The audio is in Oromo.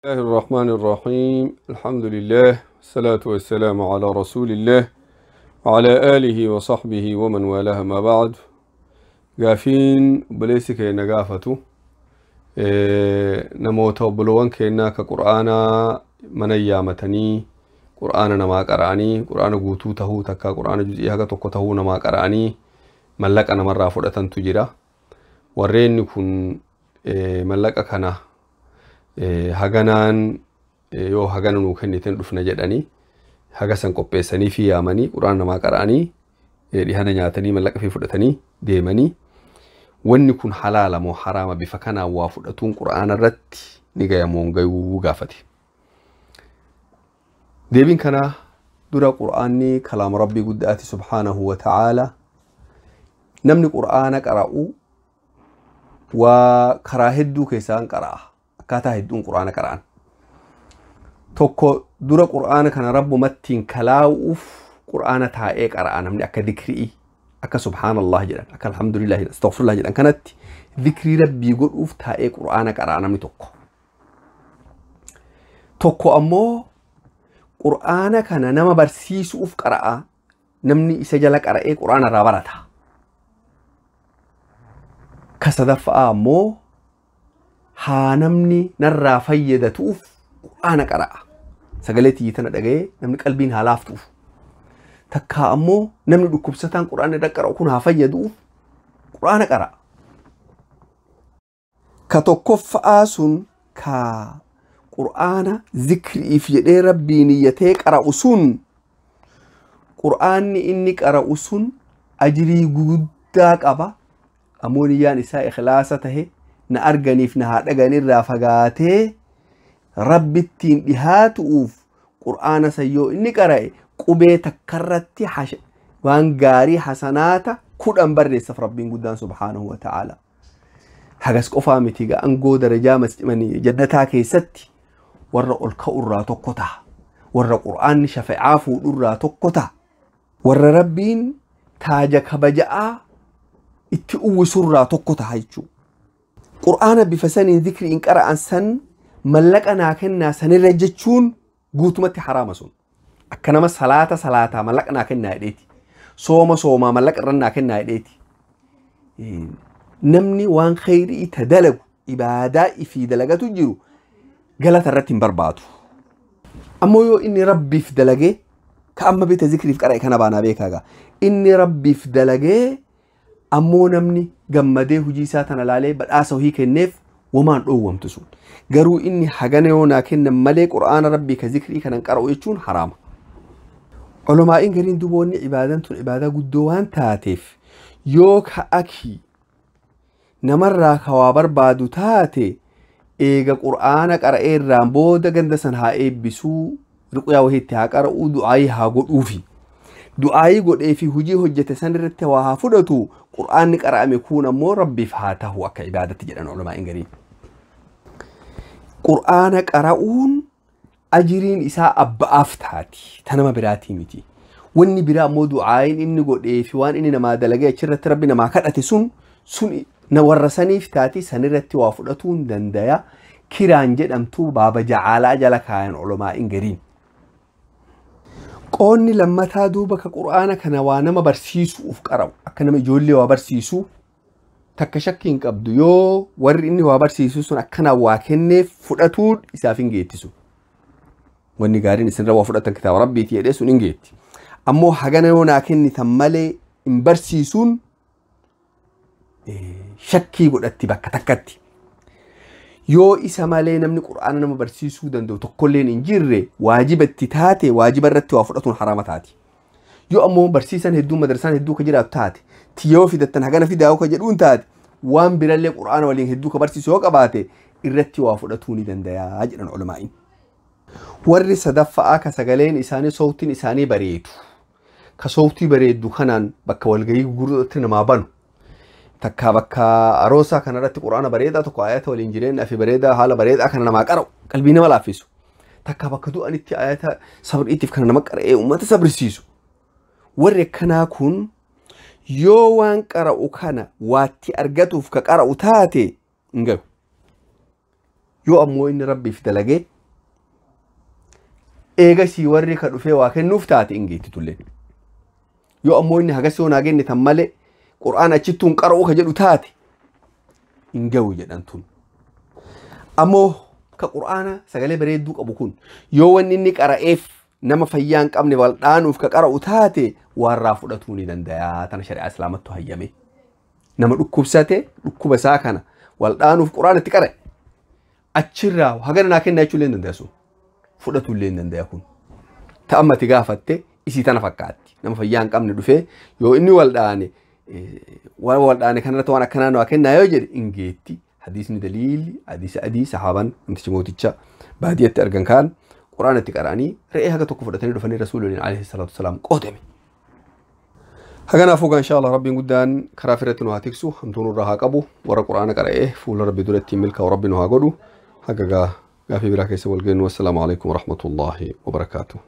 الله الرحمن الرحيم الحمد لله والصلاة والسلام على رسول الله وعلى آله وصحبه ومن والاه ما بعد. Gaafiin obboleessi keenya gaafatu namoota obboloowwan keenyaa ka qur'aanaa mana yaamatanii qur'aana namaa qara'anii qur'aana guutuu tahuu takka qur'aana juz'ii haga tokko tahuu namaa qara'anii mallaqa namarraa fudhatantu jira. Warreen kun mallaqa kana haganaan yoo hagana nuu kennitan dhufna jedhanii haga san qopheessanii fi yaamanii qur'aana namaa qara'anii dhihana nyaatanii mallaqa fi fudhatanii deemanii wanni kun halaala moo haraama bifa kanaan waa fudhatuun qur'aana irratti ni gayamoo hin gayuu gaafate. Deebiin kanaa dura qur'aanni kalaama rabbii guddaati subhaanahu wa ta'aala. Namni qur'aana qara'u waa karaa hedduu keessaan qara'a. Akkaataa hedduun qur'aana qara'an. Tokko dura qur'aana kana rabbumattiin kalaa'uuf qur'aana taa'ee qara'a namni akka dhikrii akka subhaanallah jedhan akka alhamdulillah jedhan astaghfirullah jedhan kanatti dhikrii rabbii godhuuf taa'ee qur'aana qara'a namni tokko. Tokko ammoo qur'aana kana nama barsiisuuf qara'a namni isa jala qara'ee qur'aana irraa barata. Ka sadaffaa ammoo haa namni narraa fayyadatuuf qur'aana qara'a. Sagalee tiyyi tana dhaga'ee namni qalbiin haa laaftuuf. Takkaa ammoo namni dhukkubsataan qur'aana irra qara'u kun haa fayyaduuf qur'aana qara'a. Ka tokkoffaa sun ka qur'aana zikriif jedhee rabbii niyyatee qara'u sun qur'aanni inni qara'u sun ajrii guddaa qaba. Ammoo niyyaan isaa ikhlaasa tahe na arganiif na haa dhaganirraa fagaatee rabbittiin dhihaatu'uuf qur'aana san yoo inni qara'e qubee takkarratti waan gaarii hasanaata 10 barreessaaf rabbiin guddaan subhaanahu wa ta'aala. Hagas qofaa miti gaa angoo darajaa jannataa keessatti warra ol ka'urraa tokko ta'a. Warra qur'aanni shafa'aa fuudhurraa tokko ta'a. Warra rabbiin taaja kabaja'aa itti uwwisurraa tokko ta'a jechuudha. Qur'aana bifa saniin zikriin qara'an san mallaqa naa kennaa sanirra jechuun guutumatti haraama sun. Akka nama salaata salaataa mallaqa naa kennaa jedheeti. Sooma soomaa mallaqa irra naa kennaa jedheeti. Namni waan khayrii ta dalagu ibaadaa ifii dalagatu jiru galata irratti hin barbaadu. Ammoo yoo inni rabbiif dalagee ka amma bita zikriif qara'e kana baanaa beekaa gaa. Inni rabbiif dalagee ammoo namni gammadee hojii isaa tana laalee badhaasa hojii kenneef wamaan dhoowwamtu sun. Garuu inni hagana yoo naa kennan malee qur'aana rabbii ka zikrii kanan qara'u jechuun haraama. Ulamaa'iin gariin duboonni ibaadaan tun ibaadaa guddoo waan taateef yoo ka akii namarraa ka waa barbaadu taate eega qur'aana qara'ee irraan booda ganda san haa eebbisuu ruqyaa wahiitti haa qara'uu du'aayii haa godhuufi. Du'aayii godhee fi hojii hojjete san irratti waa haa fudhatu qur'aanni qara'ame kun ammoo rabbiif haa tahu akka ibaadatti jedhan ulamaa'iin gariin. Qur'aana qara'uun ajiriin isaa abba'aaf taati ta nama biraatii miti. Wanni biraa ammoo du'aayiin inni godhee fi waan inni namaa dalagee achirratti rabbi namaa kadhate sun sun na warra saniif taati sanirratti waa fudhatuun dandaya. Kiraan jedhamtu baaba jacaalaa jala kaayan ulamaa'iin gariin. Qoonni lammataa duuba ka qur'aana kana waa nama barsiisuuf qara'u akka nama ijoollee waa barsiisu takka shakkii hin qabdu yoo warri inni waa barsiisu sun akkanaan waa kenneef fudhatuun isaaf hin geettisu. Wanni gaariin isinirra waa fudhatan kitaaba rabbiiti jedhee sun hin geetti. Ammoo hagana yoo naa kennitan malee hin barsiisuun shakkii godhatti bakka takkatti. Yoo isa malee namni qur'aana nama barsiisuu danda'u tokkolleen hin jirre waajiba itti taate waajiba irratti waa fudhatuun haraama taati. Yoo ammoo barsiisan hedduu madrasaan hedduu ka jiraatu taate tiyyoo fidattan hagana fidaa ka jedhuun taate waan birallee qur'aana waliin hedduu ka barsiisu yoo qabaate irratti waa fudhatuu ni dandayaa jedhan ulamaa'iin. Warri sadaffaa ka sagaleen isaanii soowtiin isaanii bareedu. Ka soowtii bareeddu kanaan bakka walgahii gurguddootti namaa banu. Takka bakka aroosaa kanarratti qur'aana bareedaa tokko ayata waliin jireenya fi bareedaa haala bareedaa kana namaa qara'u qalbii nama laaffisu. Takka bakka du'anitti ayata sabriitiif kana nama qara'ee uummata sabrisiisu. Warri akkanaa kun yoo waan qara'u kana waatti argatuuf ka qara'u taate hin gahu. Yoo ammoo inni rabbiif dalagee Eegasii warri ka dhufee waa kennuuf taate hin geetti tulleen. Yoo ammoo inni hagas yoo naa kenne tan malee qur'aana achittuun qara'uu ka jedhu taate hin gahu jedhan tun. Ammoo ka qur'aana sagalee bareedduu qabu kun yoo wanni inni qara'eef nama fayyaa hin qabne wal dhaanuuf ka qara'u taate warraa fudhatuu ni danda'a. Tana shari'aa islaamattu hayyame. Nama dhukkubsate dhukkuba isaa kana wal dhaanuuf qur'aana itti qara'e achirraa hagana naa kennaa jechuu illee hin danda'a sun. Fudhatuu illee hin danda'a kun. Ta'ammati gaafatte isii tana fakkaatti. Nama fayyaa hin qabne dhufee yoo inni wal dhaane waan wal dhaane kanarratti waan akkanaa naa kennaa yoo jedhe hin geetti. Hadiisni daliilli hadiisa adii sahaabaan namtichi mooticha baadiyyatti argan kaan quraana itti qara'anii re'ee haga tokko fudhatanii dhufanii rasuulli alayhi salaatu wasalaam qoodame. Haganaafuu gaa inshaa Allah rabbiin guddaan karaa firatti nu haa tiksu hamtuu nurraa haa qabu warra quraana qara'ee fuula rabbi duratti milkaa'u rabbi nu haa godhu haga gaa gaafii biraa keessa wal geennu wassalaamu alaikum warahmatullaahi wabarakaatuh.